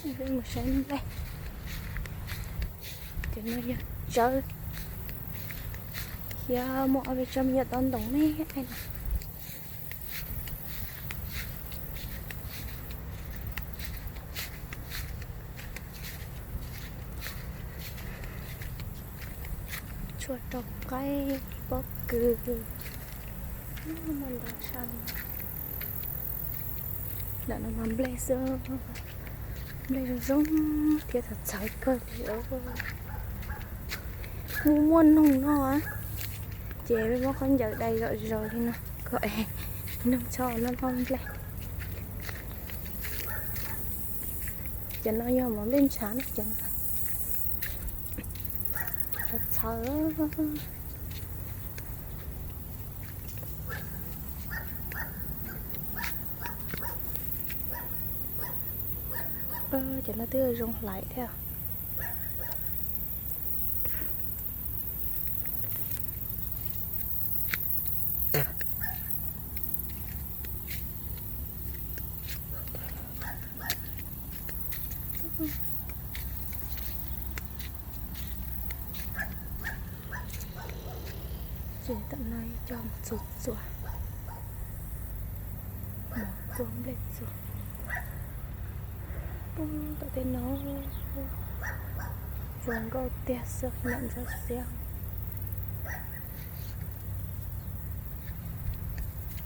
Peb mus saib nplej. Cov no yog tsawb, thiab muaj ob peb tsob me nyuam tob ntoos me no. Tshuaj rau qaib, pob kws, muaj ntau tshaj li. Ntawm no mas nplej xwb, nplej zoo zoo thiab txawv txawv kawg li. Kuj muaj noog no, ces peb muab khaub ncaws dai zom zaws li no kom noog txhob noj nplej. Cov no yog mov nplej ntshav na, cov no txawv. Cov no twb zoo hlais thiab. Ces tam no coj mus txuas txuas, mus tua nplej txuas. Pub tom tej no zoo nkauj tiag xwb, nram ntxhab xiab.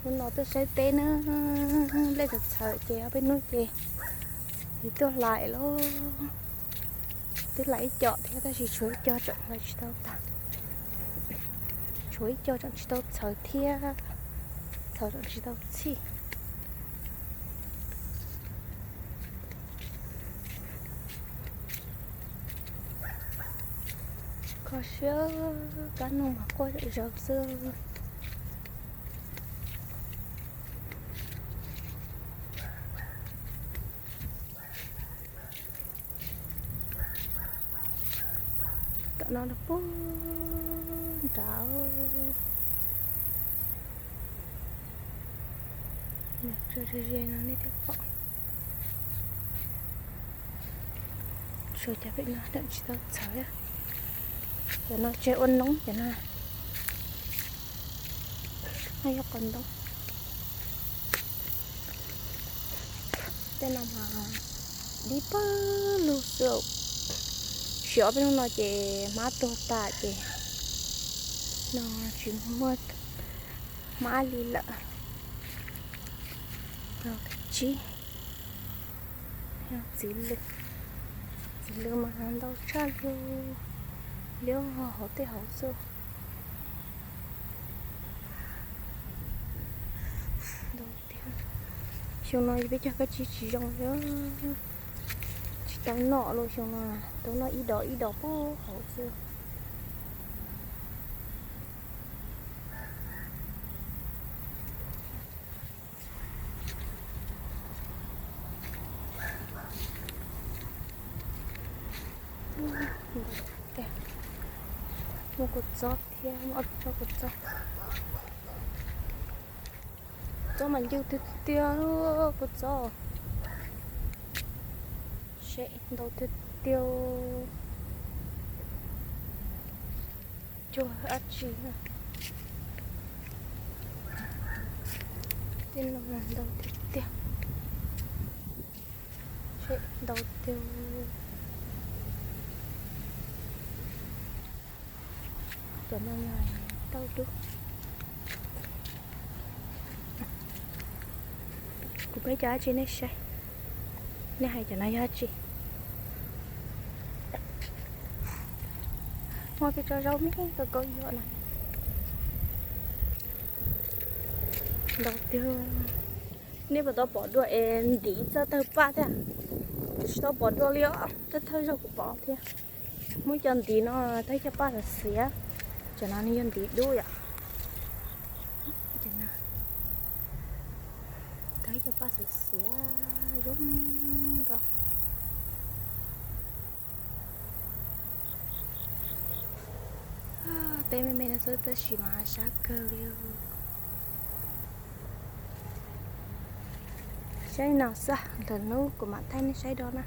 Hnub no tuaj saib teb na, nplej txawv txawv ces ob peb hnub ces nws tuaj hlais lauj. Twb hlais ib co thiab tab sis tshuav ib co tseem hlais tsis tau tag. Tshuav ib co tseem tsis tau txhawv thiab, txhawv tseem tsis tau txhij. Kho siab, kab noog mas quaj zom zaws xwb. Tom no los puag nrad, tso ze ze no nej thiaj pom. Tshuav cov pem no tseem tsis tau txhawv. Cov no tseg ua noob cov no. No yog qos ntoo. Tej no mas dib pawg lug xwb. Siv ob peb hnub no ces hmab tuag tas ces no tsis muaj hmab li lawm. Kav tsib, txiv lws, txiv lws mas ntau tshaj li, liab hauv tej hauv xwb. Xyoo no peb cog kab tsib tsis zoo li, tsis tau noj los xyoo no, tau noj ib dos ib dos puag hauv xwb. Muaj kua txob thiab, muaj ob tsob kua txob. Txob mas ncw tiag tiag, kua txob. Seb ntau tiag tiag. Cuag dab tsi na. Tej no mas ntau tiag tiag. Seb ntau tiag. Cov no tau dub. Kuv peb cov dab tsi nej saib, nej hais cov no yog dab tsi? Muaj peb tsob zaub me kawg kaub yuam na. Ntau tiag. Nej puas tau pom dua es ntiv txawj tawg paj thiab? Kuv tsis tau pom dua li os, thawj thawj zaug kuv pom thiab. Muaj cov ntiv no tawg cov paj xiav xiav, cov no nws yog ntiv dub yom. Tawg cov paj xiav xiav zoo nkauj. Teb me me no xwb tab sis mas sab kawg li. Saib no xwb, lwm hnub kuv mam thaij nej saib dua na.